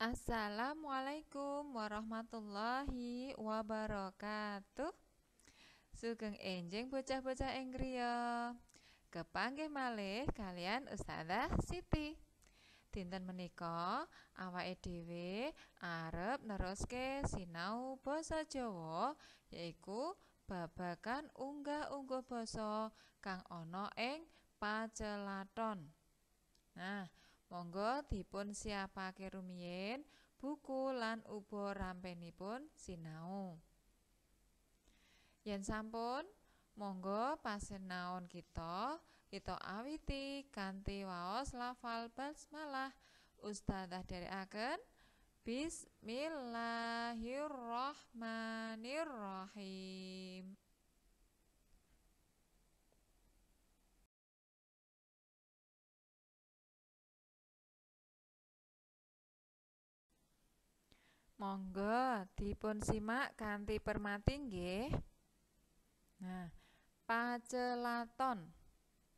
Assalamualaikum warahmatullahi wabarakatuh. Sugeng enjing bocah-bocah ing griya. Kepanggih malih kalian Ustazah Siti. Dinten menika awake dhewe arep neruske sinau basa Jawa, yaiku babagan unggah-ungguh basa kang ana ing pacelathon. Nah, monggo dipun siapake rumiyin buku lan uba rampenipun sinau. Yen sampun, monggo pasinaon kita awiti kanthi waos lafal basmalah. Ustazah dherekaken Bismillahirrahmanirrahim. Monggo dipun simak kanthi permati nggih. Nah, pacelathon.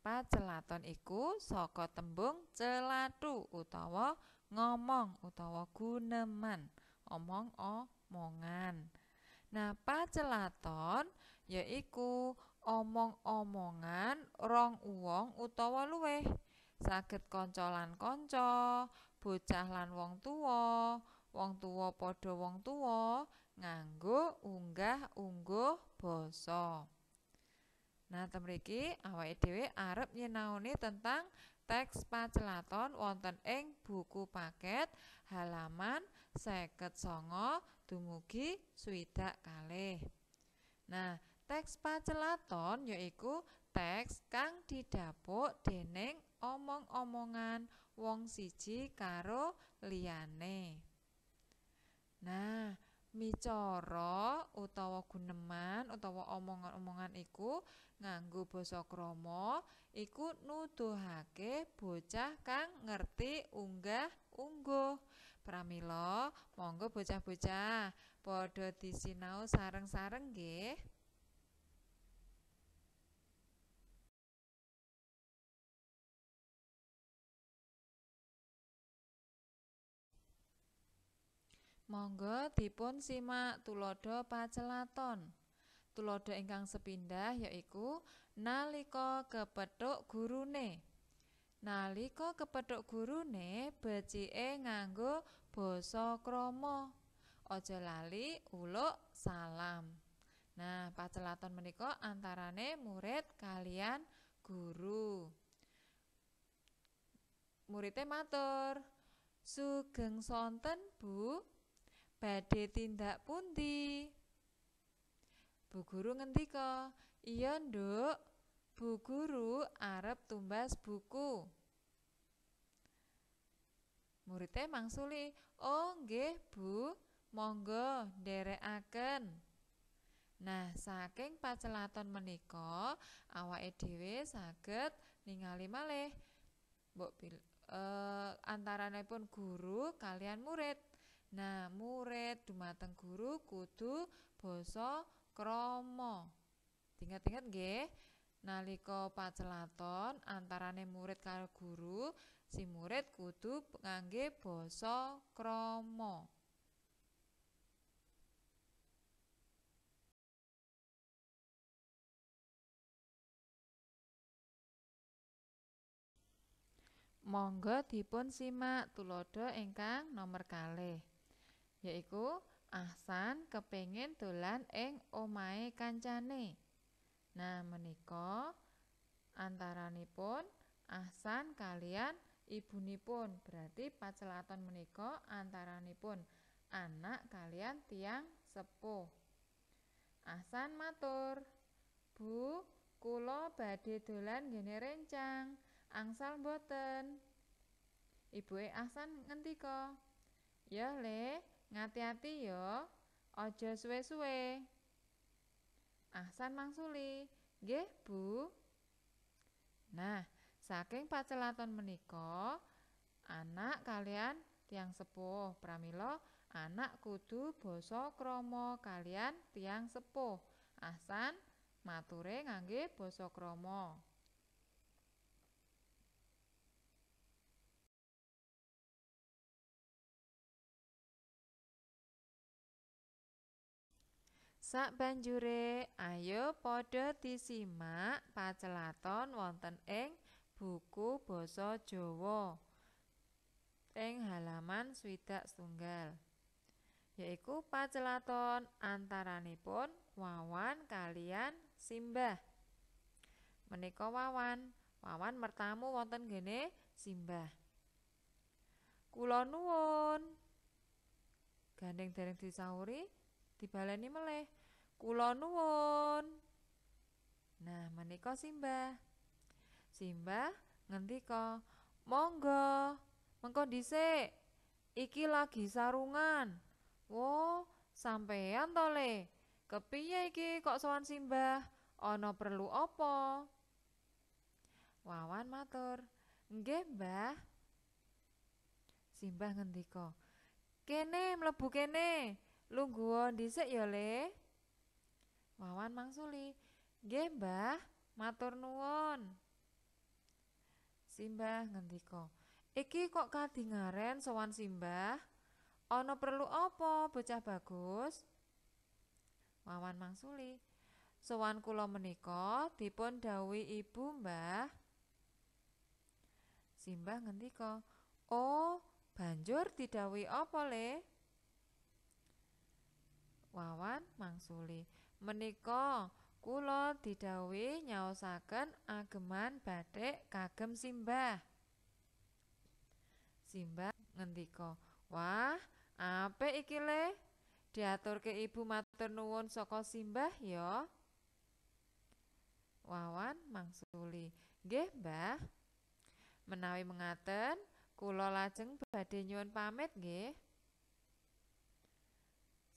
Pacelathon iku saka tembung celathu utawa ngomong utawa guneman, omong-omongan. Nah, pacelathon yaiku omong-omongan rong uwong utawa luwih, saged kanca lan kanca, bocah lan wong tuwa, wong tuwa padha wong tuwa nganggo unggah-ungguh basa. Nah, ten mriki awake dhewe arep nyinaoni tentang teks pacelathon wonten ing buku paket halaman 59 dumugi 62. Nah, teks pacelathon yaiku teks kang didhapuk dening omong-omongan wong siji karo liyane. Nah, micara utawa guneman utawa omongan-omongan iku nganggo basa krama iku nuduhake bocah kang ngerti unggah-ungguh. Pramila monggo bocah-bocah padha disinau sareng-sareng nggih. Monggo dipun simak tuladha pacelathon. Tuladha ingkang sepindah yaiku nalika kepethuk gurune. Nalika kepethuk gurune becike nganggo basa krama. Aja lali uluk salam. Nah, pacelathon menika antarane murid kalian guru. Murite matur, "Sugeng sonten, Bu. Badhe tindak pundi?" Bu guru ngendika, "Iya, Nduk. Bu guru arep tumbas buku." Murite mangsuli, "Oh, nggih, Bu. Monggo nderekaken." Nah, saking pacelathon menika awake dhewe saged ningali malih mbok antaranipun guru kalian murid. Nah, murid dumateng guru kudu basa krama. Ingat-ingat nggih, nalika pacelathon antarane murid karo guru, si murid kudu ngangge basa krama. Monggo dipun simak tuladha ingkang nomer kalih, yaiku Ahsan kepengin dolan ing omahe kancane. Nah, menika antaranipun Ahsan kalian ibunipun. Berarti pacelathon menika antaranipun anak kalian tiyang sepuh. Ahsan matur, "Bu, kula badhe dolan nggene rencang, angsal mboten?" Ibuke Ahsan ngendika, "Ya, Le, ngati-ati ya, aja suwe-suwe." Ahsan mangsuli, "Nggih, Bu." Nah, saking pacelathon menika anak kalian tiyang sepuh. Pramila anak kudu basa krama kalian tiyang sepuh. Ahsan mature ngangge basa krama. Sabanjure ayo padha disimak pacelaton wonten ing buku basa Jawa ing halaman 61, yaiku pacelaton antaranipun Wawan kaliyan Simbah. Menika Wawan, Wawan mertamu wonten nggene Simbah. Kula nuwun. Gandeng dereng disauri, dibaleni melih. Kula nuwun. Nah, menika Simbah. Simbah ngendika, "Monggo, mengko dhisik. Iki lagi sarungan." "Wo, sampeyan to, Le? Kepiye iki kok sowan Simbah? Ana perlu apa?" Wawan matur, "Nggih, Mbah." Simbah ngendika, "Kene mlebu kene, lungguha dhisik ya, Le." Wawan mangsuli, "Nggih, Mbah, matur nuwun." Simbah ngendika, "Iki kok kadingaren sowan Simbah? Ana perlu apa, bocah bagus?" Wawan mangsuli, "Sowan kula menika dipun dhawuhi ibu, Mbah." Simbah ngendika, "Oh, banjur didhawuhi apa, Le?" Wawan mangsuli, "Menika kula didhawuhi nyaosaken ageman bathik kagem Simbah." Simbah ngendika, "Wah, apik iki, Le. Diaturke ibu matur nuwun saka Simbah ya." Wawan mangsuli, "Nggih, Mbah. Menawi mengaten, kula lajeng badhe nyuwun pamit nggih."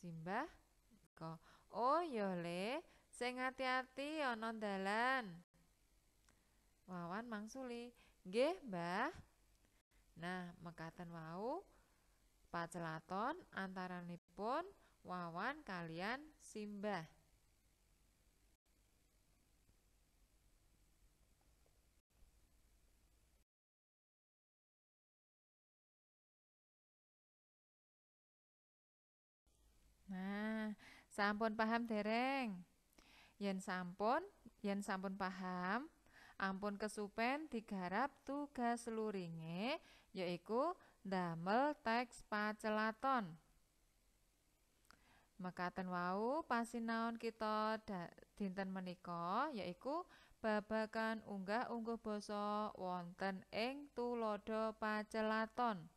Simbah ngendika, "Oh ya, Le, sing ati-ati ana dalan." Wawan mangsuli, "Nggih, Mbah." Nah, mekaten wau pacelaton antaranipun Wawan kaliyan Simbah. Nah, sampun paham dereng? Yen sampun paham, ampun kesupen digarap tugas luringe, yaiku ndamel teks pacelaton. Mekaten wau pasinaon kita dinten menika, yaiku babagan unggah-ungguh basa wonten ing tuladha pacelaton.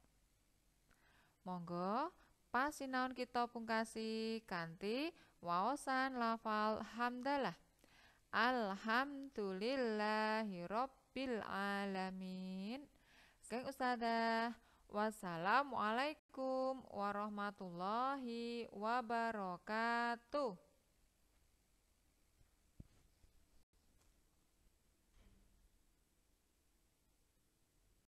Monggo pasinaon kita pungkasi kanthi waosan lafal hamdalah. Alhamdulillahirabbil alamin. Saking Ustadzah, wassalamualaikum warahmatullahi wabarakatuh.